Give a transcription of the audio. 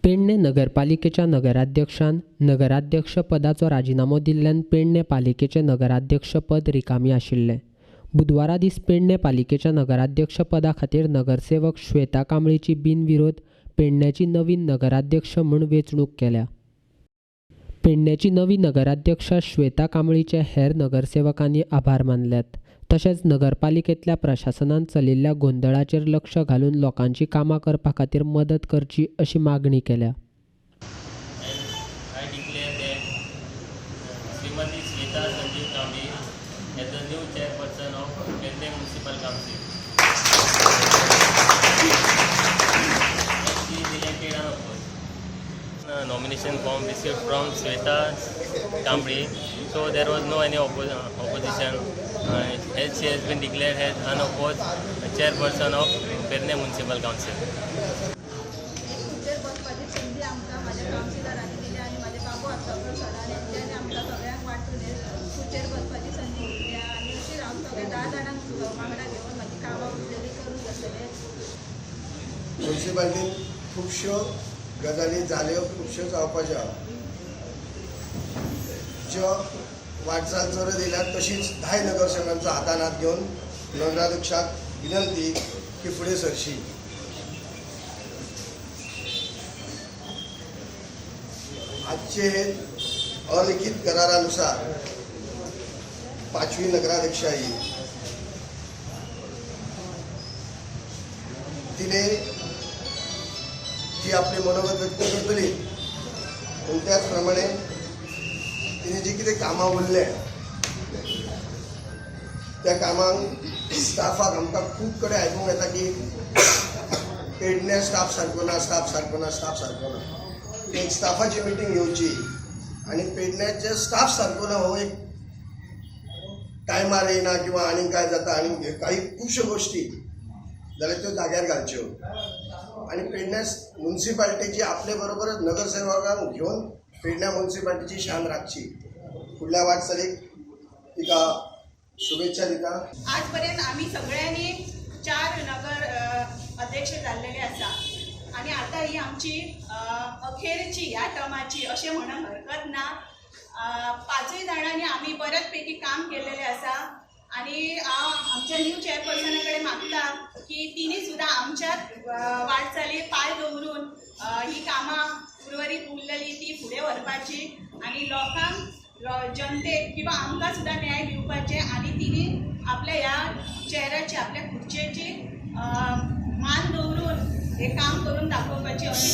पेडणे नगरपालिकेच्या नगराध्यक्षान नगराध्यक्षपदाचो राजिनामो दिल्ल्यान पेडणे पालिकेचें नगराध्यक्षपद रिकामी आशिल्लें. बुधवारा दीस पेडणे पालिकेच्या नगराध्यक्षपदा खातीर नगरसेवक श्वेता कांबळीची बिनविरोध पेडण्याची नवीन नगराध्यक्ष म्हूण वेंचणूक केल्या. पेडण्याची नवी नगराध्यक्षा श्वेता कांबळीचे हेर नगरसेवकांनी आभार मानल्यात. तशेंच नगरपालिकेंतल्या प्रशासनान चलिल्ल्या गोंदळाचेर लक्ष घालून लोकांची कामां करपा खातीर मदत करची अशी मागणी केल्या. And I declare that Srimati Sweta Sanjeev Kamble as the new chairperson of Pernem Municipal Council. And she is elected unopposed. Nomination form received from Sweta Kamble, so there was no any opposition. As she has been declared as unopposed chairperson of Pernem Municipal Council. खुर्चेर बसपाची संदी आमकां म्हाज्या कावन्सिलरांनी दिल्या आनी म्हाजे बाबू आसाकर सरान हेंच्यांनी आमकां सगळ्यांक वांटून हे खुर्चेर बसपाची संदी दिल्या. आनी अशीच हांव सगळ्या 10 जाणांक वांगडा घेवन म्हाजी कामां उरलेलीं करून जातलें. म्युन्सिपाल्टीन खुबश्यो गजाली जाल्यो, खुबश्यो जावपाच्यो आहा. ज्यो वाटचाल चलत येयल्या तशीच 10 नगरसेवकांचो हातान हात घेवन नगराध्यक्षाक विनंती की फुडें सरशी. आजचे हे अलिखित करारानुसार 5वी नगराध्यक्षा ही तिने ती आपली मनोगत व्यक्त करतली, पूण त्याच प्रमाणे तिने जी कितें कामां उरलें त्या कामांक स्टाफाक आमकां खूब कडेन आयकूंक येता की पेडण्या स्टाफ सारको ना, स्टाफ सारको ना, स्टाफ सारको ना. एक स्टाफाची मिटींग घेवची आनी पेडण्याचे स्टाफ सारको ना हो एक टायमार येयना किंवा आनीक काय जाता आनी काही खुबश्यो गोश्टी जाल्यार त्यो जाग्यार घालच्यो आनी पेडण्या म्युन्सिपाल्टीची आपले बरोबरच नगरसेवकांक घेवन पेडण्या म्युन्सिपाल्टीची शान राखची. फुडल्या वाटचालीक तिका शुभेच्छा दिता. आजपर्यंत आमी सगळ्यांनी 4 नगर अध्यक्ष जाल्लेले आसा आनी आतां ही आमची अखेरची ह्या टर्माची अशें म्हणूंक हरकत ना. 5 जाणांनी आमी बऱ्याच पैकी काम केलेलें आसा आनी हांव आमच्या न्यू चेअरपर्सना कडेन मागता की तिणी सुद्दां आमच्याच वाटचाली पांय दवरून ही कामां उर्वरीत उरलेली ती फुडें व्हरपाची आनी लोकांक जनतेक किंवा आमकां सुद्दां न्याय दिवपाचें आनी तिणी आपल्या ह्या चेअराची आपल्या खुर्चेची मान दवरून हें काम करून दाखोवपाची अशी